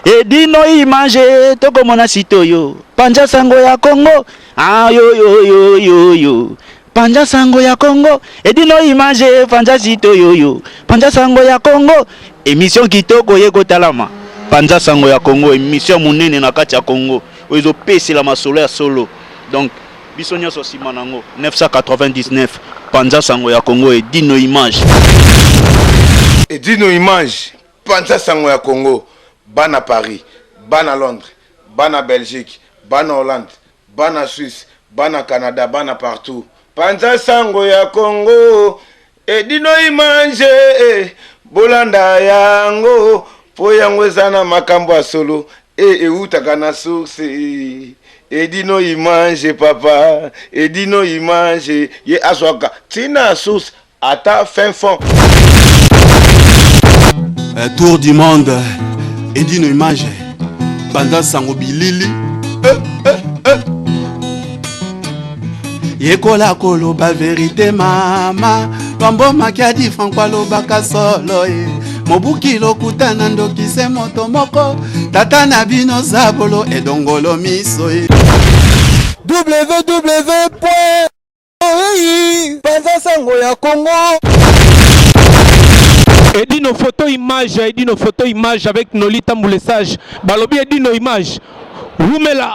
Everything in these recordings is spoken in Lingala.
Edino image tokomona site oyo panza sango ya Congo ayoyoyoyoyo panza sango ya Congo Edino image panza site oyoyo panza sango ya Congo émission kitoko ye kotalama panza sango ya Congo émission monene na kati ya Congo oyo ezopesela masolo ya solo. Donc biso nyonso nsima nango 999 panza sango ya Congo Edino image. Edino image panza sango ya Congo bana Paris, bana Londres, bana Belgique, bana Hollande, bana Suisse, bana Canada, bana partout. Panza sango ya Congo Edino image eh, bolanda yango po yango eza na makambo ya solo e eutaka na source. Edino image papa, Edino image ye azwaka ntina source ata fin fond. Tour du monde Edino image panza sango bilili eh, eh, eh. Yekola koloba verite mama Lwambo Makiadi Franco alobaka solo ye mobuki lokuta na ndoki se moto moko tata na bino zabolo edongolo miso ye. Www. Panza sango ya Congo. Edino photo image, Edino photo image avec Noli Tamboule Sage. Balobi Edino image. Rumela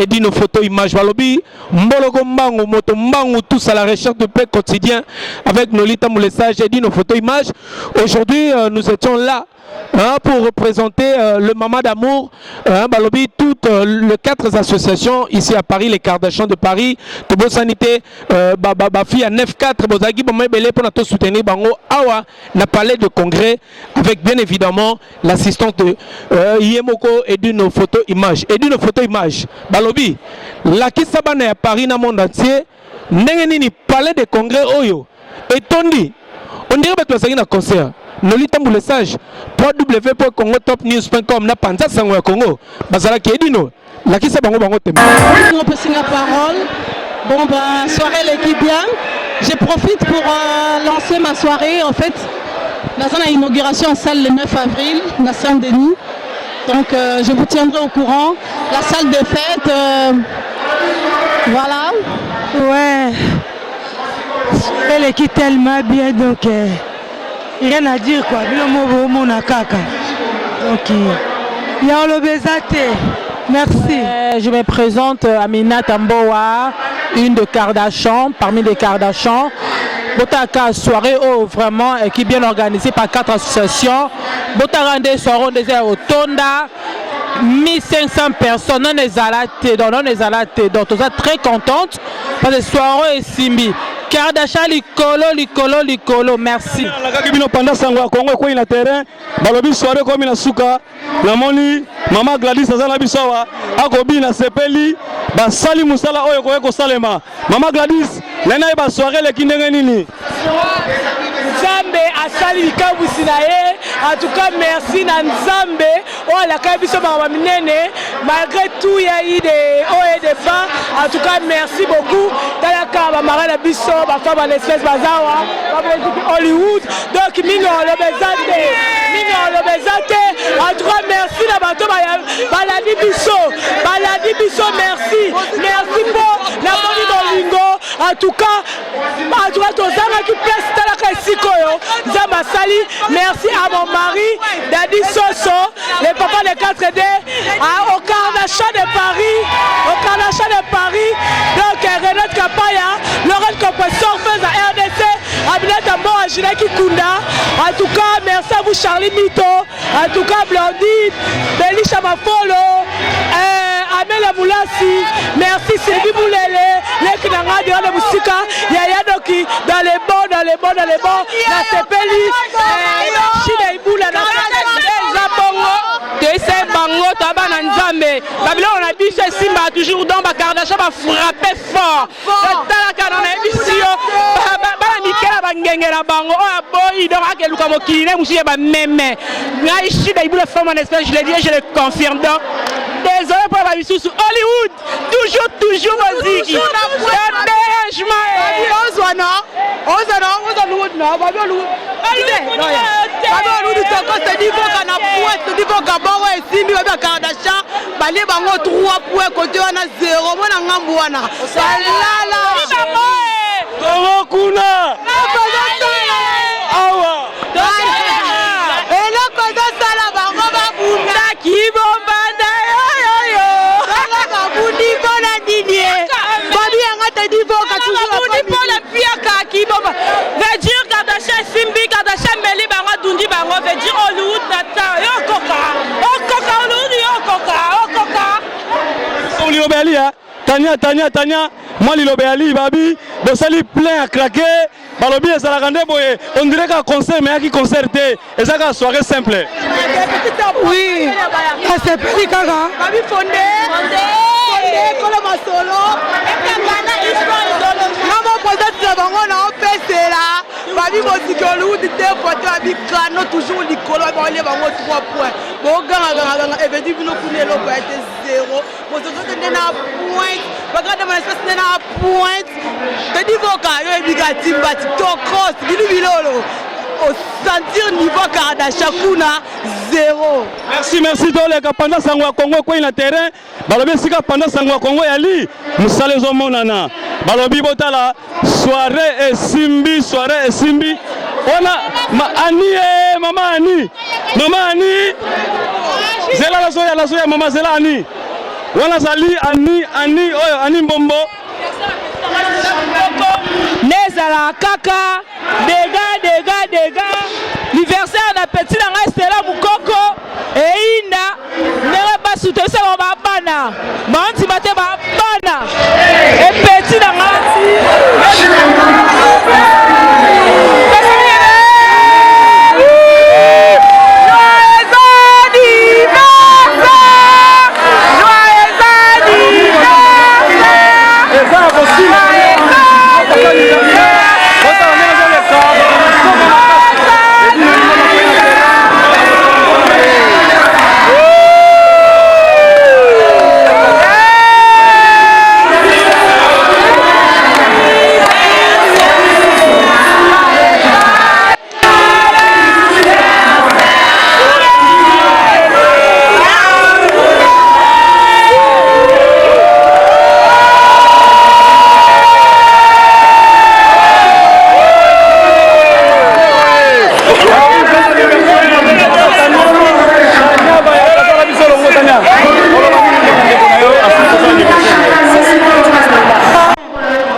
Edino photo image. Balobi Mboloko Mbangu, Moto Mbangu, tous à la recherche de paix quotidien avec Noli Tamboule Sage, Edino photo image. Aujourd'hui, nous étions là, hein, pour représenter le Mama d'amour, hein, balobi toutes les quatre associations ici à Paris, les Kardashians de Paris, Tobo Sanité, ba, ba, ba fille à 9-4, bozaki bama ebele pour nous soutenir bango awa na palais de congrès avec bien évidemment l'assistance de Yemoko et d'une photo image. Et d'une photo image. Balobi, lakisa bana ya Paris na monde entier, ndenge nini palais de congrès oyo etondi, on dirait bato bazalaki na concert. Noli Tamboule Sage, www.congotopnews.com na panza sango ya Congo bazalaki. Edino, lakisa bango bango tembe. Opesi nga parole. Bon ben, soirée l'équipe bien. Je profite pour lancer ma soirée. En fait, dans la inauguration en salle le 9 avril, à Saint-Denis. Donc je vous tiendrai au courant. La salle de fête, voilà. Ouais, elle est tellement bien, donc rien à dire quoi. Bino mo bomona kaka. Donc ya oloba eza te. Merci. Ouais, je me présente, Amina Tamboa, une de Kardashian, parmi les Kardashian. Botaka soirée oh, vraiment qui est bien organisée par quatre associations. Botaka nde soirée déjà au Tonda 1500 personnes non ezala te, donc non ezala te, donc toza très contente parce que soirée esimbi. Kardashian likolo likolo likolo, merci. Alakaki bino panda sango ya Congo ekwei na terrain. Balobi soirée ekomi na suka. Namoni mama Gladys aza na biso awa, akobina sepeli basali mosala oyo ekoki kosalema. Mama Gladys, ngai nayeba soirée eleki ndenge nini? Nzambe asali likamwisi na ye. En tout cas, merci na Nzambe oyo alakaki biso makambo minene. Malgré tout, ya eu des hauts et des bas. En tout cas, merci beaucoup. Talaka bamara na biso, bafemme en espèce bazawa baboziki Hollywood. Donc mingi oloba eza te, mingi oloba eza te. En tout cas, merci na bato balandi biso, balandi biso. Merci, merci mpo namoni bolingo. En tout cas, en tout cas, tozangaki place. Talaka esika oyo Nzambe asali. Merci à mon mari Dadi Soso, le papa de 4D au Kardashian de Paris, au Kardashian de Paris. Donc Renate Kapaya, Laurent Compressor Feza RDC, Aminata Mboa, Gina Kikunda. En tout cas, merci à vous Charlie Mito, en tout cas Blandine Belisha Mafolo, Amela Moulasi, merci Sylvie Boulele, leki na nga de Musika Yaya Doki, dans les bons, dans les bons, dans les bons. Nasepeli Shida Ibula na eza bongo toyesa bango toya bana Nzambe, babiloko na biso esimbaka toujours. Donc bakardasha bafrappe fort. Talaka na nayebisi yo, bana mike na bangenge na bango oyo aboyi, donc akeluka mokili ne mosusu ya bameme. Ngai Shida Ibula, femme en espèce, je le dis et je le confirme. Donc désolé pour bamisusu. Hollywood toujours, toujours moziki dérangement. Ozwa na ozwa na ozwa Hollywood na babi Hollywood. Babi Hollywood tokos todivoka na point todivoka bongo esimbi babi ba Kardashian balie bango 3 points kote wana 0 mona ngambu wana balala Kongo kuna awa eloko ezosala bango babunda kibombanda yoyoyo babundi mpona nini ye babi yanga tedivoka babundi mpona mpiaka kibomba veut dire Kardashian esimbi Kardashian ameli bango adundi bango veut dire Hollywood na temps yo okoka okoka Hollywood yo okoka okoka liloba ya lia tania tania tania mwa liloba ya li babi bosali plein ya craquer balobi ezalaka nde boye on dirait kaka concert mais yaki concert te eza kaka soirée simple. Oui, nasepeli kaka. Babi fonde fonde kolo masolo nga mo présente na bango na opesela babi moziki Hollywood te fote babi kano toujours likolo baolie bango 3 points bogangagangaganga evedi bino kuna eloko ya te 0 mozozote nde na pointe bagrande na espèce nde na pointe tedivoka yo ebika timba tokos binu bilolo osentir niveau Kardashian kuna 0. Merci, merci toleka panza sango ya Congo ekwei na terrain balobi esika panza sango ya Congo yali mosala ezomonana balobi botala soirée esimbi soirée esimbi wana ma Ani eh, mama Ani mama Ani zela nazoya nazoya mama zela Ani wana azali Ani Ani oyo Ani Mbombo nde ezalaka kaka dega dega dega anniversaire na petit na ngai Stella Mukoko eyinda ndenge basutu esalaka babana bandima te babana epeti na ngai.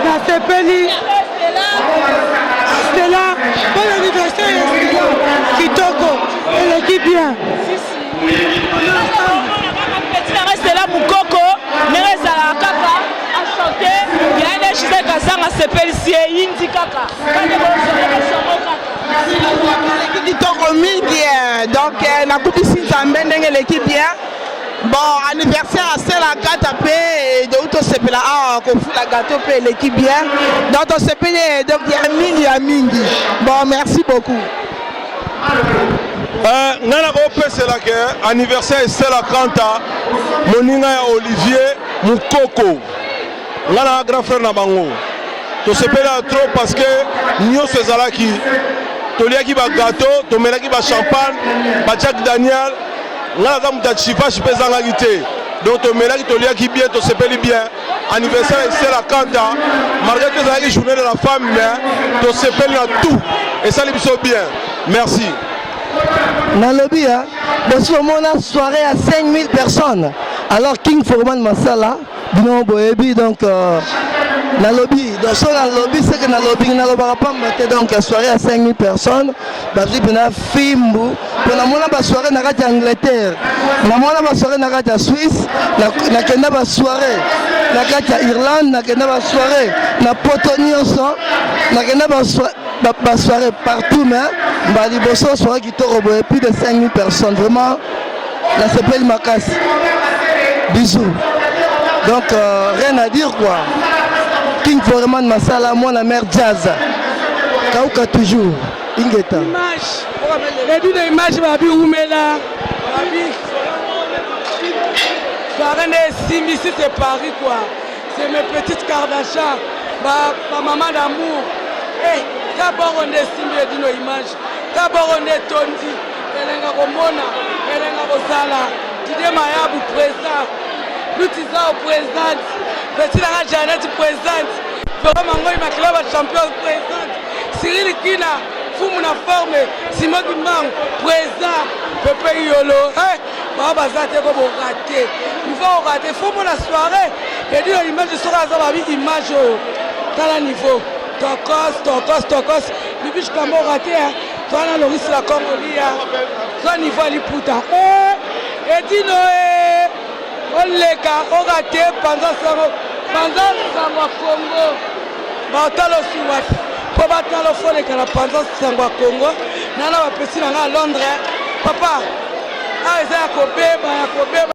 Nasepeli Stella, bon anniversaire ya Stella, kitoko eleki bien. Petit na ngai Stella Mukoko ndenge ezalaka kaka achante ya nde Gisèle Kazanga asepelisi ye yindi kaka eleki kitoko mingi eh. Donc eh, nakubisi Nzambe ndenge eleki bien. Bon anniversaire ya Stella Kata mpe dou tosepela awa kofula gâteau mpe eleki bien. Donc tosepeli eh, donc ya mingi ya mingi. Bon merci beaucoup. Euh, ngai nakopesela ke anniversaire Estela Kanta moninga ya Olivier Mukoko ngai na grand frère na bango tosepelaka trop parce que nyonso ezalaki toliaki bagato tomelaki bachampagne ba Jack Daniel ngai naza moto ya chivache mpe ezangaki te donc tomelaki toliaki bien tosepeli bien anniversaire ya Estela Kanta malgré tout ezalaki journée de la femme mais tosepeli na tout esali biso bien merci. Nalobi ya bosi omona soirée ya 5000 personnes alors King Foreman Masala bino boyebi donc euh, nalobi donc so nalobi seke nalobi nalobaka pamba te donc soirée ya 5000 personnes bazwi mpena fimbu mpo namona basoirée na kati ya Angleterre, namona basoirée na kati ya Suisse, nakenda basoirée na kati ya Irlande, nakenda basoirée na poto nyonso, nakenda basoirée partout mais mbala liboso soirée kitoko boye plus de 5000 personnes vraiment nasepeli makasi bisous donc euh, rien à dire quoi. King Foreman Masala mwana mère jazz kauka toujours ingeta. Image ebino image babi umela babi soirée nde esimbi si c'est Paris quoi, c'est mes petites Kardashian ba, ba maman d'amour eh ka bongo nde esimbi edino image. Taboro nde etondi elenga komona elenga kozala Didier Mayabu président Lutizao présidente Petit nanga Janet présidente Florent Mangoi Makila ba champion présidente Cyril Kina Fumu na forme Simon Kimbangu président Pepe Yolo eh ba baza te ko borate il faut orate faut mona soirée edino image soki aza babi image oyo tala niveau tokos tokos tokos bibiche kambo orate hein toa na loris la congo lia zwa niveau ya liputa eh, edino eh, oleka orate panza sango panza sango ya congo baotala osi wapi mpo batala ofoleka na panza sango ya congo nana bapesi na ngai ya londres papa awa eza ya kobeba ya kobeba.